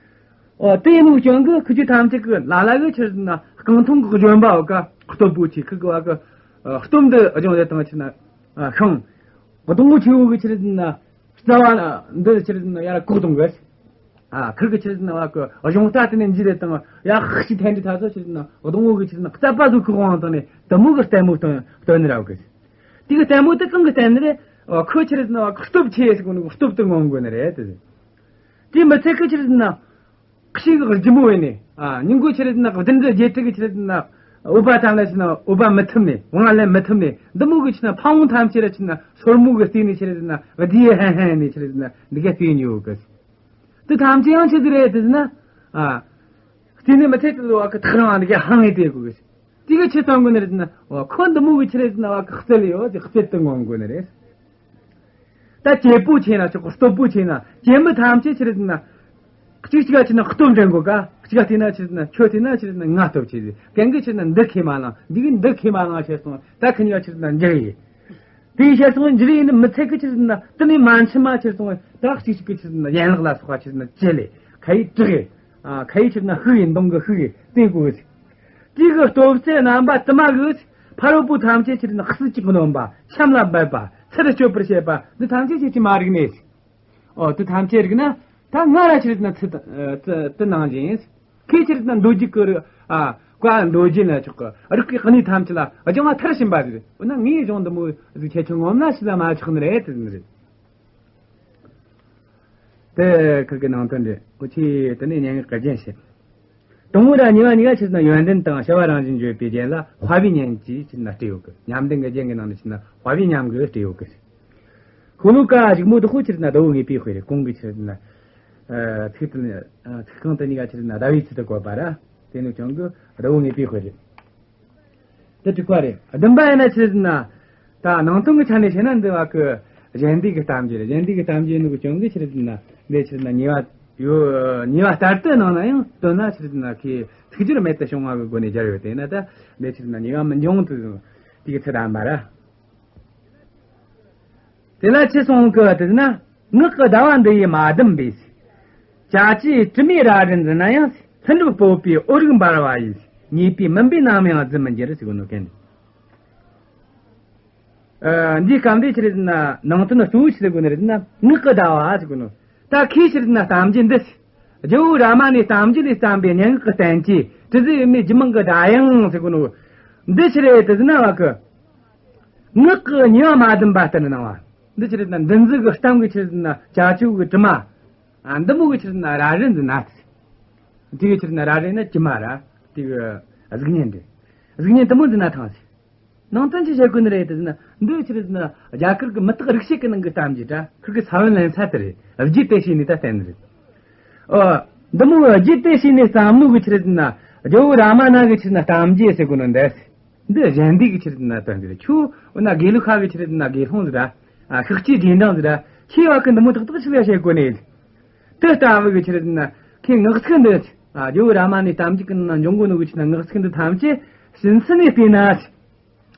ཨོ། དེ་ཡིན་ནོ་རྐྱེན་གི་ཁུ་ཆུ་ཐམས་ཅད་གི་ལ་ལ་གི་ཆི་རེད་ཟེར་ན་རྐང་འཐུང་གི་ལྗོན་པ་ཡོད་ཀ་སྟོབས་པོ་ཆེ་ཁུ་གི་བ་གི། ཨ། སྟོབས་འདི་སྦྱོང་བྱེད་དང་ཆི་ན། ཨ། ཤིང་། སྡོང་བོ་ཆེ་བོ་གི་ཆི་རེད་ཟེར་ན། རྩ་བ་འདི་ཆི་རེད་ཟེར་ན་ཡར་བཀོག་གཏོང་གི། ཨ། ཁིར་གི་ཆི་རེད་ཟེར་ན་བ་གི་གཞུང་རྟ་དེ་ནས་འཇུས་རེད་དང་ཡར་ཤི་འཐེན་འདྲི་ཐ་ཚོ་ཆི་རེད་ཟེར་ན་སྡོང་བོ་གི་ཆི་རེད་ཟེར་ན་རྩ་བ་ཟིག་བཀོག་འོང་དང་ནས་དེ་མོ་གི་ལྟད་མོ་སྟོན་སྟོན་ནི་ར་བ་གི། དེ་གི་ལྟད་མོ་དེ་གང་གི་ལྟད་ནི་རེད། ཨ། ཁོ་ཆི་རེད་ཟེར་ན་བ་གི་སྟོབས་ཆེ་ཟེར་གོ་ནི་སྟོབས་དེ་ངོམ་དགོས་ནི་རེད་དེ། དེ་མི་ཚད་གི་ཆི་རེད་ཟེར་ན། ཁྱི་གི་རྒྱུ་མོ་བས་ནས། ཨ། ཉིན་གུང་ཆི་རེད་ཟེར་ན་བདུན་ཕྲག་བརྒྱད་ཕྲག་གི་ཆི་རེད་ཟེར་ན། འོ་བ་ཐམས་ལ་ཆི་ན་འོ་བ་མི་ཐུབ་ནས་དབང་ལེན་མི་ཐུབ་ནས་འདི་མོ་གི་ཆི་ན་ཕ་བོང་ཐམས་ཅད་ལ་ཆི་ན་སོར་མོ་གི་རྩེ་ནས་ཆི་རེད་ཟེར་ན་བདེ་ཧན་ཧན་ནས་ཆི་རེད་ཟེར་ན་འདི་ག་རྩེ་ཉོ་གི། དེ་ཐམས་ཅད་ཡང་ཆི་ཟིག་རེད་དེ་ཟེར་ན། ཨ། རྩེ་ནས་མི་ཚད་དེ་ལོ་བ་གི་ཐག་རིང་བ་འདི་ག་ཧང་ངེ་དེ་གོ་གི། དེ་གི་ཆི་སྟོན་གོ་ནི་རེད་ཟེར་ན། འོ། ཁོ་འདི་མོ་གི་ཆི་རེད་ཟེར་ན་བ་གི་རྩལ་ཡོད་དེ་རྩལ་དུ་ངོམ་གོ་ནི་རེད། ད་གྱད་པོ་ཆེ་ན་ཆོག་གི་སྟོབས་པོ་ཆེ་ན་གྱད་མི་ཐམས་ཅད་ཆི་རེད་ཟེར་ན། གཅིག་གཅིག་ག་ཆི་ན་སྟོབས་འགྲན་གོ་ཀ་གཅིག་ག་བལྟས་ན་ཆི་རེད་ཟེར་ན་ཁྱོད་བལྟས་ན་ཆི་རེད་ཟེར་ན་ང་སྟོབས་ཆེ་ཟེར། གན་གི་ཆི་རེད་ཟེར་ན་འདི་ཁས་མ་བླངས་འདི་གི་འདི་ཁས་མ་བླངས་བྱས་སོང་ད་ཁི་གཉིས་ཀ་ཆི་རེད་ཟེར་ན་འཇིགས་ཡིན། དེ་ཡི་བྱས་སོང་འཇིགས་ཡིན་ནི་མི་ཚད་གི་ཆི་རེད་ཟེར་ན་དེ་ནས་མ་འཆི་མ་ཆི་རེད་སོང་ད་གཅིག་གཅིག་གི་ཆི་རེད་ཟེར་ན་ཡན་ལག་ལ་སོགས་པ་ཆི་རེད་ཟེར་ན་ཅི་ལས་ཁ་ཡི་དྲག་ཡི། ཨ། ཁ་ཡི་ཆི་རེད་ཟེར་ན་ཤུགས་ཡི་མདུང་གི་ཤུགས་ཡི་དེ་གོ་ཟེར། དེ་གི་སྟོབས་རྩལ་རྣམ་པ་དུ་མ་གིས་ཕ་རོལ་པོ་ཐམས་ཅད་ཆི་རེད་ཟེར་ན་སྲི་ཅིག་གནོན་པ་ཆམ་ལ་འབེབས་པ་ཚུར་གཅོད་པར་བྱེད་པ་འདི་ཐམས་ཅད་ཁྱེད་ཀྱིས་མ་རིག་ནས། ཨོ། དེ་ཐམས་ཅད་རིག་ན་ད་ང་ར་ཆི་རེད་ཟེར་ན་ཚུལ་དེ་ནང་བཞིན་ཁྱེད་ཆི་རེད་ཟེར་ན་མདོ་རྒྱུད་ཀྱི་རིག་ཨ་བཀའ་མདོ་རྒྱུད་ལ་ཆོག་གི་རིག་གི་གནས་ཐམས་ཅད་ལ་སྦྱང་བ་མཐར་ཕྱིན་པ་རེད། འོ་ན་ངའི་སྦྱོང་འདི་མོ་ཟིག་ཁྱེད་ཆོ་ངོམ་ན་ཤི་ལ་མ་ཆགས་ནི་རེད་དེ་ཟེར་ནི་རེད། དེ་ཁིར་གི་ནང་དོན་རེད། འུ་ཆོས་དེ་ནས་སྙན་ངག་གི་རྒྱན་བཤད། དང་པོ་ར་གཉིས་པ་གཉིས་ཀ་ཆི་རེད་ན་ཡོན་ཏན་དང་བྱ་བ་རང་བཞིན་བརྗོད་པའི་རྒྱན་ལ་དཔའ་བའི་ཉམས་ཀྱིས་ཆི་རེད་ན་སྤྲས་ཡོད་གི། ཉམས་ལྡན་གྱི་རྒྱན་གྱི་ནང་ནས་ཆི་རེད་ན་དཔའ་བའི་ཉམས་ཀྱིས་སྤྲས་ཡོད་གི། ཤོ་ལོ་ཀ་གཞུག་མོ་དེ་ཁོ་ཆི་རེད་ན་ཟླ་བོ་དངོས་པོའི་དཔེ་རེད། གོང་གི་ཆི་རེད་ན་ཨ་ཚིག་དེ་ཨ་ཚིག་རྐང་དེ་གཉིས་ཀ་ཆི་རེད་ན་ཟླ་བོའི་ཚུལ་དུ་བཀོད་པ་ར། དེ་ནི་ཀྱང་གི་ཟླ་བོ་དངོས་པོའི་དཔེ་རེད། དེ་དྲུག་པ་རེད། བདུན་པ་ཡིན་ན་ཆི་རེད་ན། ད་ནང་དོན་གྱི་ཆ་ནས་བཤད་ན་འདི་བ་གི་གཞན་སྡེ་གི་གཏམ་རྒྱུད་རེད། གཞན་སྡེ་གི་གཏམ་རྒྱུད་ནི་གི་ཀྱང་གི་ཆི་རེད་ན་འདི་ཆི་རེད་ན་ཉེས་པ་ཡོད། ཉེས་པ་ལྟར་དུ་སྣང་ན་ཡང་དོན་ན་ཆི་རེད་ན་ཁོས་ཚིག་སྦྱོར་རྨད་དུ་བྱུང་བ་གི་སྒོ་ནས་སྦྱར་ཡོད། དེ་ན་ད་འདི་ཆི་རེད་ན་ཉེས་པ་མི་འབྱུང་དུ་དེ་གི་ཚུལ་དམ་པ་ར། དེ་ལ་ཆི་གསུངས་གི་དེ་ན། ངག་གི་ཟླ་བ་འདི་ཡིས་མ་བསྡམས་པས། བྱ་བྱེད་དྲི་མའི་ར་རི་འཛིན་ན་ཡང་། ལྷུན་གྲུབ་སྤོབས་པའི་འོད་རིས་འབར་བ་ཡིས། ཉེས་པའི་མུན་པས་ནམ་ཡང་བརྫི་མི་འགྱུར་ཟེར་གོ་ནོ་གན། ཨ། འདིའི་སྐབས་འདི་ཆི་རེད་ན་ནང་དོན་གཙོ་བོ་ཆི་ཟེར་གོ་ནི་རེད་ན་ངག་གི་ཟླ་བ་ཟེར་གོ་ནོ། ད་ཁོས་ཆི་རེད་ན་གཏམ་རྒྱུད་འདི། རྒྱལ་བོ་རཱ་མ་ནའི་གཏམ་རྒྱུད་ལས་བརྩམས་པའི་སྙན་ངག་གི་བསྟན་བཅོས་དྲི་ཟའི་བུ་མོའི་རྒྱུད་མང་གི་སྒྲ་དབྱངས་ཟེར་གོ་ནོ། འདི་ཆི་རེད་དེ་ཟེར་ན་བ་གི། ངག་གི་ཉེས་པ་མ་བསྡམས་པ་ལྟར་སྣང་བ། འདི་ཆི་རེད་ན་འདུ་འཛི་གི་གཏམ་གི་ཆི་རེད་ན་བྱ་སྤྱོད་གི་དྲི་མ། ཨ། འདི་མོ་གི་ཆི་རེད་ན་ར་རི་འཛིན་ན། དེ་གི་ཆི་རེད་ན་ར་རི་ན་དྲི་མ་ར། དེ་གི་གཟུགས་བརྙན་རེད། གཟུགས་བརྙན་དེ་མོ་འཛིན་ན་ཐང་ཟེར། ནང་དོན་ཆི་བཤད་གོ་ནི་རེད་དེ་ཟེར་ན། འདི་ཆི་རེད་ན་རྒྱ་གར་གི་མུ་སྟེགས་རིག་བྱེད་ཀྱི་ནང་གི་གཏམ་རྒྱུད་ད་ཁིར་གི་ས་བོན་ལེན་ས་དེ་རེད། རྒྱུད་དེ་བྱས་ནས་ད་བསྟན་ནི་རེད། ཨོ། འདི་མོ་རྒྱུད་དེ་བྱས་ནས་བསམ་བློ་གི་ཆི་རེད་ན་རྒྱལ་བོ་རཱ་མ་ན་གི་ཆི་རེད་ན་གཏམ་རྒྱུད་ཟེར་གོ་ནོ་འདི། འདི་གཞན་སྡེ་གི་ཆི་རེད་ན་དོན་འདི་རེད། ཁྱོད་འོ་ན་དགེ་ལུགས་ཁ་གི་ཆི་རེད་ན་དགེ་སློང་ཟིག་ར། ཨ། ཤཱཀྱའི་རྗེས་འབྲང་ཟིག་ར། ཁྱེད་བ་གི་འདི་མོ་ཏག་ཏག་ཆི་ཟིག་བཤད་གོ་ནས། དེ་ལྟ་བུ་གི་ཆི་རེད་ན་ཁོས་ངག་ཚིག་འདི། ཨ། རྒྱལ་བོ་རཱ་མ་ནའི་གཏམ་རྒྱུད་གི་ནང་ན་འབྱུང་གོ་ནོ་གི་ཆི་རེད་ན་ངག་ཚིག་འདི་ཐམས་ཅད་ཕྱི་ཚུལ་ནས་བལྟས་ན།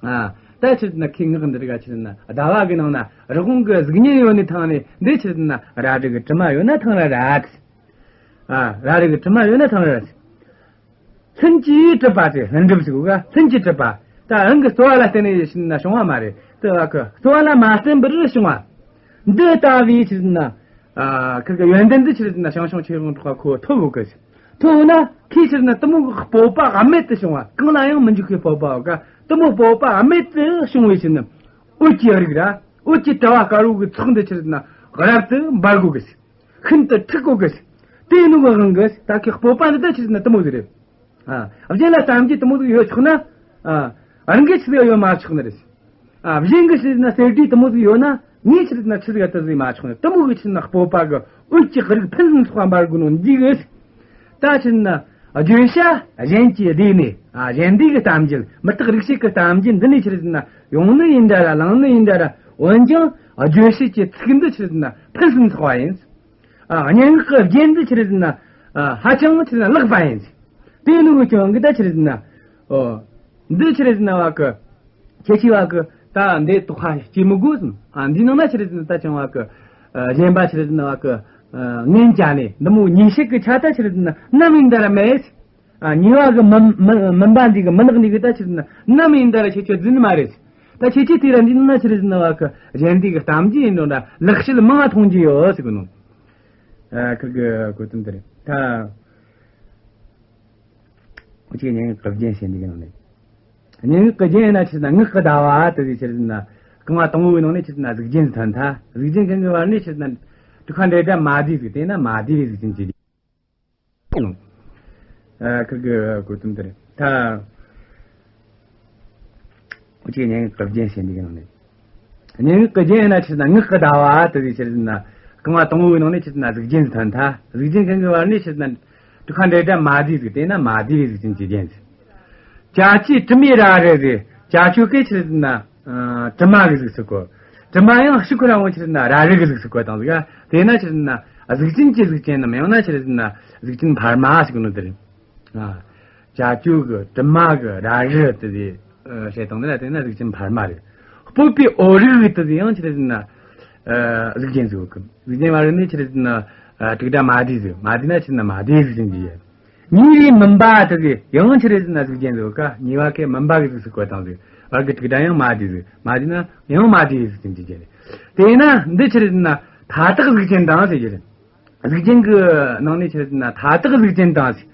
ཨ། ད་ཆི་རེད་ན་ཁོའི་ངག་འདི་རིགས་ཆི་རེད་ན་ཟླ་བ་གི་ནང་ན་རི་བོང་གི་གཟུགས་བརྙན་ཡོད་ནི་ཐང་ནས་འདི་ཆི་རེད་ན་ར་རི་གི་དྲི་མ་ཡོད་ན་ཐང་ར་ར། ཨ། ར་རི་གི་དྲི་མ་ཡོད་ན་ཐང་ར་ར། ལྷུན་གྱིས་གྲུབ་པ་དེ་ལྷུན་གྲུབ་ཟེར་གོ་ག་ལྷུན་གྱིས་གྲུབ་པ། ད་རང་གི་རྩོལ་བ་ལ་བརྟེན་ནས་ཡེ་ཤེས་ན་བྱུང་བ་མ་རེད། དེ་བ་གི་རྩོལ་བ་ལ་མ་བརྟེན་པར་བྱུང་བ། འདི་ལྟ་བུའི་ཆི་རེད་ན། ཨ། ཁིར་གི་ཡོན་ཏན་འདི་ཆི་རེད་ན་ཞང་ཞུང་ཆོས་དབང་གྲགས་པ་ཁོ་ཐོབ་ཡོད་གི། ཐོབ་ཡོད་ན་ཁོས་ཆི་རེད་ན་དེ་མོ་གི་སྤོབས་པ་རྨད་དུ་བྱུང་བ། གང་ལ་ཡང་མི་འཇིགས་པའི་སྤོབས་པ་ཡོད་ག་དེ་མོ་སྤོབས་པ་རྨད་དུ་བྱུང་བའི་ཆི་རེད་ན། འོད་ཀྱི་རིས་ར། འོད་ཀྱི་དྲ་བ་དཀར་པོ་གི་ཚོགས་འདི་ཆི་རེད་ན་རབ་ཏུ་འབར་གོ་གི། ཤིན་ཏུ་འཁྲིགས་གོ་གི། དེ་ནུ་གི་དབང་གིས་ད་ཁོའི་སྤོབས་པ་འདི་ད་ཆི་རེད་ན་དེ་མོ་ཟིག་རེད། ཨ། གཞན་ལ་གཏམ་རྒྱུད་དེ་མོ་ཟིག་ཡོད་ཆོག་ན། ཨ། རང་གི་ཆི་ཟིག་ཡོད་མ་ཆོག་ནི་རེད། ཨ། གཞན་གི་ཆི་རེད་ན་གསེར་བྲིས་དེ་མོ་ཟིག་ཡོད་ན་ངས་ཆི་རེད་ན་ཆི་ཟིག་ཡོད་དེ་ཟིག་མ་ཆོག་ནི། དེ་མོ་གི་ཆི་རེད་ན་སྤོབས་པ་གི་འོད་ཀྱི་རིས་ཕུན་སུམ་ཚོགས་པ་འབར་གོ་ནོ་འདི་གིས། ད་ཆི་རེད་ན་བརྗོད་བྱ་གཞན་གྱི་སྡེ་ནས། ཨ། གཞན་སྡེ་གི་གཏམ་རྒྱུད། མུ་སྟེགས་རིག་བྱེད་ཀྱི་གཏམ་རྒྱུད་འདི་ནས་ཆི་རེད་ན་ཡོང་ནི་ཡིན་འདྲ་ར། བླངས་ནི་ཡིན་འདྲ་ར། འོན་ཀྱང་བརྗོད་བྱེད་ཀྱི་ཚིག་འདི་ཆི་རེད་ན་ཕུན་སུམ་ཚོགས་པ་ཡིན། ཨ། སྙན་ངག་གི་རྒྱན་འདི་ཆི་རེད་ཟེར་ན། ཨ། ཧ་ཅང་ཆི་རེད་ན་ལེགས་པ་ཡིན། དེ་ནུ་གི་ཀྱང་གི་ད་ཆི་རེད་ཟེར་ན། ཨོ། འདི་ཆི་རེད་ཟེར་ན་བ་གི། ཁྱེད་ཆོས་བ་གི་ད་འདི་དོགས་པ་སྐྱེ་མི་དགོས་སམ། ཨ། འདི་ནང་ན་ཆི་རེད་ཟེར་ན་ད་ཅང་བ་གི། ཨ། གཞན་པ་ཆི་རེད་ཟེར་ན་བ་གི། ཨ། ངན་བྱ་ནས་འདི་མོ་ཉེས་བྱས་གི་ཆ་ད་ཆི་རེད་ཟེར་ན་ནམ་ཡིན་ད་ར་མེད། ཨ། ཉེས་པ་གི་མུན་མུན་མུན་པ་འདི་གི་མུན་ནག་འདི་གི་ད་ཆི་རེད་ཟེར་ན་ནམ་ཡིན་ད་ར་ཁྱེད་ཆོས་རྫུན་མ་རེད། ད་ཁྱེད་ཆོས་དེ་ར་འདི་ནང་ན་ཆི་རེད་ཟེར་ན་བ་གི་གཞན་སྡེ་གི་གཏམ་རྒྱུད་ཡིན་འགྲོ་འདྲ་ལེགས་བཤད་མང་ང་མཐོང་རྒྱུ་ཡོད་ཟེར་གི་ནོ། ཨ། ཁིར་གི་གོ་དོན་དེ་རེད། ད་འུ་ཅག་སྙན་ངག་གི་རྒྱན་བཤད་འདི་གི་ནང་ནས། སྙན་ངག་གི་རྒྱན་ཡིན་ན་ཆི་རེད་ན་ངག་གི་ཟླ་བ་དེ་ཟིག་ཆི་རེད་ན་རྐང་བ་དང་པོའི་ནང་ནས་ཆི་རེད་ན་གཟུགས་ཅན་ཐོན་ཐལ། གཟུགས་ཅན་གང་གི་བར་ནས་ཆི་རེད་ན་དྲུག་པ་འབྲེལ་སྒྲ་མ་བསྡུས་ཟིག་དེས་ན་མ་བསྡུས་པའི་གཟུགས་ཅན་གྱི། ཨ། ཁིར་གི་གོ་དོན་དེ་རེད། ད་འུ་ཅག་སྙན་ངག་གི་རྒྱན་བཤད་འདི་གི་ནང་ནས། སྙན་ངག་གི་རྒྱན་ཡིན་ན་ཆི་རེད་ན་ངག་གི་ཟླ་བ་དེ་ཟིག་ཆི་རེད་ན་རྐང་བ་དང་པོའི་ནང་ནས་ཆི་རེད་ན་གཟུགས་ཅན་ཐོན་ཐལ། གཟུགས་ཅན་གང་གི་བར་ནས་ཆི་རེད་ན་དྲུག་པ་འབྲེལ་སྒྲ་མ་བསྡུས་ཟིག་དེས་ན་མ་བསྡུས་པའི་གཟུགས་ཅན་གྱི་རྒྱན་ཟིག་བྱ་སྤྱོད་དྲི་མའི་ར་རི་ཟིག་བྱ་སྤྱོད་གི་ཆི་རེད་ན། ཨ། དྲི་མ་གི་གཟུགས་སུ་བཀོད། དྲི་མ་ཡང་ཕྱིར་ཁོ་རང་ངོ་ཆི་རེད་ན་ར་རི་གི་གཟུགས་སུ་བཀོད་བཏང་ཟིག་དེས་ན་ཆི་རེད་ན་གཟུགས་ཅན་གྱི་གཟུགས་ཅན་ནམ་ཡང་ན་ཆི་རེད་ན་གཟུགས་ཅན་འཕར་མ་ཟེར་གི་ནོ་དེ་རེད། ཨ། བྱ་སྤྱོད་གི་དྲི་མ་གི་ར་རི་དེ་དེ་བཤད་བཏང་ན་དེས་ན་གཟུགས་ཅན་འཕར་མ་རེད། སྤོབས་པའི་འོད་རིས་དེ་དེ་ཡང་ཆི་རེད་ན། ཨ། གཟུགས་ཅན་ཟིག་གི་གཟུགས་ཅན་བ་རི་ནས་ཆི་རེད་ན། ཨ། དྲུག་སྒྲ་མ་བསྡུས་ཟིག་མ་བསྡུས་ན་ཆི་རེད་ན་མ་བསྡུས་གཟུགས་ཅན་གྱི་ཡིན། ཉེས་པའི་མུན་པ་དེ་གི་ཡང་ཆི་རེད་ཟེར་ན་གཟུགས་ཅན་ཟིག་ག་ཉེས་པ་གི་མུན་པ་གི་གཟུགས་སུ་བཀོད་བཏང་ཟིག་བར་གི་དྲུག་སྒྲ་ཡང་མ་བསྡུས་ཟིག་མ་བསྡུས་ན་ཡང་མ་བསྡུས་གཟུགས་ཅན་གྱི་རྒྱན་རེད། དེས་ན་འདི་ཆི་རེད་ཟེར་ན་མཐའ་དག་གཟུགས་ཅན་དང་ཟེར་གྱི་རེད། གཟུགས་ཅན་གི་ནང་ནས་ཆི་རེད་ཟེར་ན་མཐའ་དག་གཟུགས་ཅན་དང་ཟེར།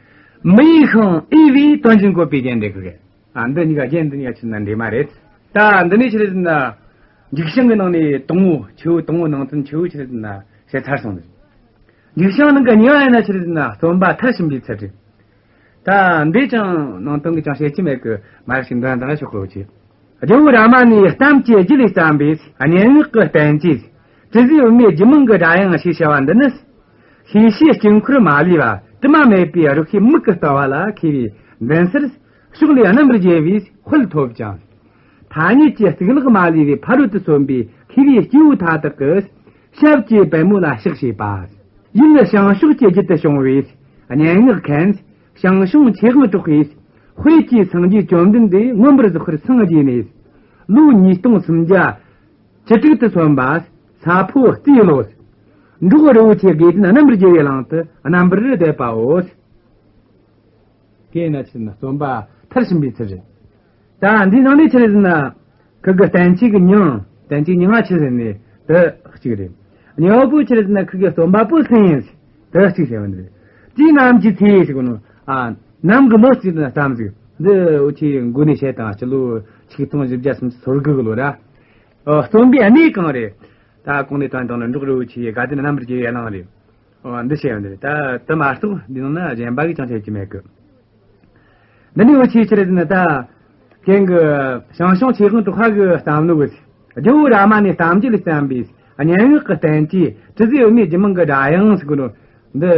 མི་འོས་ཤིང་འོས་པའི་དོན་གཞན་བཀོད་པའི་རྒྱན་འདི་གི་རེད། ཨ། འདི་གཉིས་ཀ་རྒྱན་འདི་གཉིས་ཀ་ཆི་རེད་ན་འདྲེས་མ་རེད། ད་འདི་ནས་ཆི་རེད་ཟེར་ན། མཇུག་བྱང་གི་ནང་ནས་དང་པོ་ཆེ་བོ་དང་པོ་ནང་དོན་ཆེ་བོ་ཆི་རེད་ཟེར་ན་བཤད་ཚར་སོང་ཟིག་མཇུག་བྱང་ནང་གི་གཉིས་པ་ཡིན་ན་ཆི་རེད་ཟེར་ན་རྩོམ་པ་མཐར་ཕྱིན་པའི་ཚུལ་རེད། ད་འདི་ཅང་ནང་དོན་གྱི་ཅང་བཤད་ཀྱི་མེད་གི། མ་ཞིག་འདོན་དང་ཤོག་གོ་ཆེ། རྒྱལ་བོ་རཱ་མ་ནའི་གཏམ་གྱི་རྒྱུད་ལས་བརྩམས་པའི་སྙན་ངག་གི་བསྟན་བཅོས། དྲི་ཟའི་བུ་མོའི་རྒྱུད་མངས་ཀྱི་སྒྲ་དབྱངས་ཞེས་བྱ་བ་འདི་ནི། ཤེས་བྱའི་དཀྱིལ་འཁོར་མ་ལུས་པ་དྲི་མ་མེད་པའི་རིགས་ཤེས་མིག་གིས་ལྟ་བ་ལ་མཁས་པའི་མདུན་སར་ཕྱོགས་ལས་རྣམ་པར་རྒྱལ་བའི་དཔལ་ཐོབ་ཅིང་། ཐ་སྙད་ཀྱི་གཙུག་ལག་མ་ལུས་པའི་ཕ་རོལ་ཏུ་སོན་པའི་མཁས་པའི་སྐྱེས་བུ་མཐའ་དག་གི་ཞབས་ཀྱི་པད་མོ་ལ་ཕྱག་བྱེད་པ། ཡུལ་བྱང་ཕྱོགས་ཀྱི་རྒྱུད་དུ་བྱུང་བའི་སྙན་ངག་མཁན། ཞང་ཞུང་ཆོས་དབང་གྲགས་པའི་དཔལ་གྱི་སངས་རྒྱས་བཅོམ་ལྡན་འདས་མངོན་པར་རྫོགས་པར་སངས་རྒྱས་ནས། ལོ་ཉིས་སྟོང་སུམ་བརྒྱ་བཅུ་དྲུག་ཏུ་སོན་པ་ས་ཕོ་རྩིས་ལོ། འབྲོག་རི་བོ་ཆེ་དགེ་ལྡན་རྣམ་པར་རྒྱལ་བའི་གླིང་དུ་རྣམ་པར་བསྡེབས་པའོ། དེས་ན་ཆི་ཟེར་ན་རྩོམ་པ་མཐར་ཕྱིན་པའི་ཚུལ་རེད། ད་འདིའི་ནང་ནས་ཆི་ཟེར་ན། ཁུ་གི་བསྟན་བཅོས་ཀྱི་མྱིང་། བསྟན་བཅོས་མྱིང་ང་ཆི་ཟེར་ནས་དེ་གཅིག་རེད། གཉིས་པ་པོ་ཆི་ཟེར་ན་ཁུ་གི་རྩོམ་པ་པོ་སུ་ཡིན། དེ་གཅིག་ཟེར་བ་འདི་རེད། དེའི་ནམ་གྱི་ཚེ་ཟེར་གོ་ནོ། ཨ། ནམ་གྱི་ལོ་གཅིག་ན་ཙམ་ཟིག་འདི་འུ་ཆེ་མགོ་ནས་བཤད་དང་སྤྱི་ལོ་ཆིག་སྟོང་བཞི་བརྒྱ་སུམ་ཅུ་སོ་དགུ་གི་ལོ་ར། ཨོ། རྩོམ་པའི་གནས་གང་རེད། ད་གོང་ནས་དོན་དང་ནི་འབྲོག་རི་བོ་ཆེ་ཡི་དགའ་ལྡན་རྣམ་པར་རྒྱལ་བའི་གླིང་རེད། འོ། འདི་བཤད་ཡོད་འདི་རེད། ད་དེ་མ་གཏོགས་འདི་ནང་ན་གཞན་པ་གི་ཅང་བཤད་ཀྱི་མེད་གི། འདི་ནི་འུ་ཆེ་ཆི་རེད་ཟེར་ན། ད་གན་གི་ཞང་ཞུང་ཆོས་དབང་གྲགས་པ་གི་བརྩམས་ནོ་གི། རྒྱལ་བོ་རཱ་མ་ནའི་གཏམ་རྒྱུད་ལས་བརྩམས་པའི་སྙན་ངག་གི་བསྟན་བཅོས་དྲི་ཟའི་བུ་མོའི་རྒྱུད་མངས་ཀྱི་སྒྲ་དབྱངས་ཟེར་གོ་ནོ། འདི་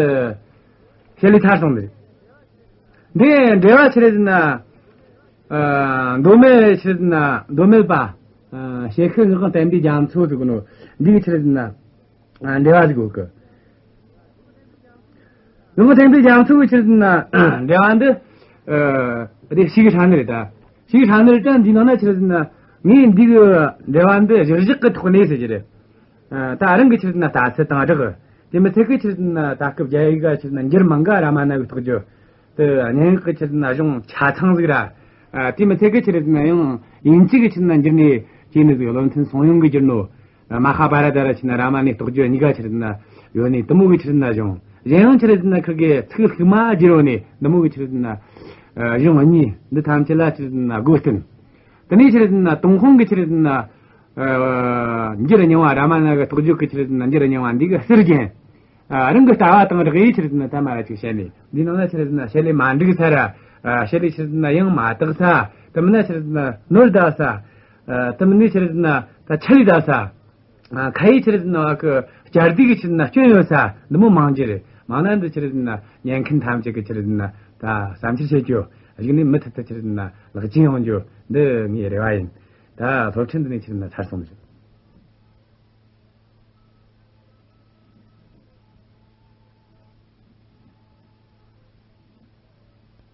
བཤད་ལས་ཚར་སོང་འདི་རེད། འདི་འགྲེལ་བ་ཆི་རེད་ཟེར་ན། ཨ། མདོ་སྨད་ཆི་རེད་ཟེར་ན་མདོ་སྨད་པ། ཨ། ཞལ་ཤུལ་ངག་དབང་བསྟན་པའི་རྒྱ་མཚོ་ཟེར་གོ་ནོ། འདི་གི་ཆི་རེད་ཟེར་ན། ཨ། འགྲེལ་བ་ཟིག་ཡོད་གི། ངག་དབང་བསྟན་པའི་རྒྱ་མཚོ་གི་ཆི་ཟེར་ན་འགྲེལ་བ་འདི། ཨ། རེ་ཞིག་ཧྲ་ནི་རེད་ད། ཞིག་ཧྲ་ནི་རེད་ད། འདི་ནང་ན་ཆི་ཟེར་ན། ངས་འདི་གི་འགྲེལ་བ་འདི་གཞིར་བཞག་གི་ཐོག་ནས་ཟེར་གྱི་རེད། ཨ། ད་རང་གི་ཆི་ཟེར་ན་ལྟ་ཚུལ་དང་སྦྲགས། དེ་མི་ཚད་གི་ཆི་ཟེར་ན་ད་སྐབས་རྒྱ་ཡིག་ག་ཆི་ཟེར་ན་འགྱུར་མང་ག་རཱ་མ་ན་གི་རྟོགས་བརྗོད། དེ་སྙན་ངག་གི་ཆི་ཟེར་ན་གཞུང་ཆ་ཚང་ཟིག་ར། ཨ། དེ་མི་ཚད་གི་ཆི་ཟེར་ན་ཡང་དབྱིན་ཇི་གི་ཆི་ཟེར་ན་འགྱུར་ནས་བྱས་ནི་ཟིག་བློ་མཐུན་སུན་ཡུང་གིས་བསྒྱུར་ནོ། མ་ཧཱ་བྷཱ་ར་ཏ་ར་ཆི་ཟེར་ན་རཱ་མ་ནའི་རྟོགས་བརྗོད་གཉིས་ཀ་ཆི་ཟེར་ན་ཡོད་ནི་དེ་མོ་གི་ཆི་ཟེར་ན་གཞུང་། གཞན་ཡང་ཆི་ཟེར་ན་ཁུ་གི་ཚིག་ལྷུག་མ་བསྒྱུར་ཡོད་ནི་དེ་མོ་གི་ཆི་ཟེར་ན་གཞུང་གཉིས། འདི་ཐམས་ཅད་ལ་ཆི་ཟེར་ན་སྒོ་བསྟུན། དེ་ནས་ཆི་ཟེར་ན་ཏུན་ཧོང་གི་ཆི་ཟེར་ན། ཨ། འགྱུར་རྙིང་བ། རཱ་མ་ན་གི་རྟོགས་བརྗོད་ཀྱི་ཆི་ཟེར་ན་འགྱུར་རྙིང་བ་འདི་གི་ཟུར་རྒྱན། ཨ། རང་གི་ལྟ་བ་དང་སྦྲགས་ཡི་ཆི་ཟེར་ན་ད་མ་ར་ཅིག་བཤད་ནས། འདི་ནང་ན་ཆི་ཟེར་ན་བཤད་ལས་མ་འགྲིག་ས་ར། ཨ། བཤད་ལས་ཆི་ཟེར་ན་ཡང་མ་དག་ས། དེ་མིན་ན་ཆི་ཟེར་ན་ནོར་བསྡད་ས། ཨ། དེ་མིན་ན་ཆི་ཟེར་ན་ད་ཆ་ལས་བསྡད་ས། ཨ། ཁ་ཡི་ཆི་ཟེར་ན་བ་གི་བསྐྱར་ཟློས་ཀྱི་ཆི་ཟེར་ན་སྐྱོན་ཡོད་ས་འདི་མོ་མང་རྒྱུ་རེད། མང་ན་འདི་ཆི་ཟེར་ན་ཉན་མཁན་ཐམས་ཅད་ཀྱི་ཆི་ཟེར་ན་ད་བསམ་འཆར་བྱེད་རྒྱུ། གཞུག་ནས་མུ་མཐུད་དུ་ཆི་ཟེར་ན་ལེགས་བཅོས་ཡོང་རྒྱུ་འདི་ངའི་རེ་བ་ཡིན། ད་སློབ་ཚན་འདི་ནས་ཆི་ཟེར་ན་ཚར་སོང་ཟིག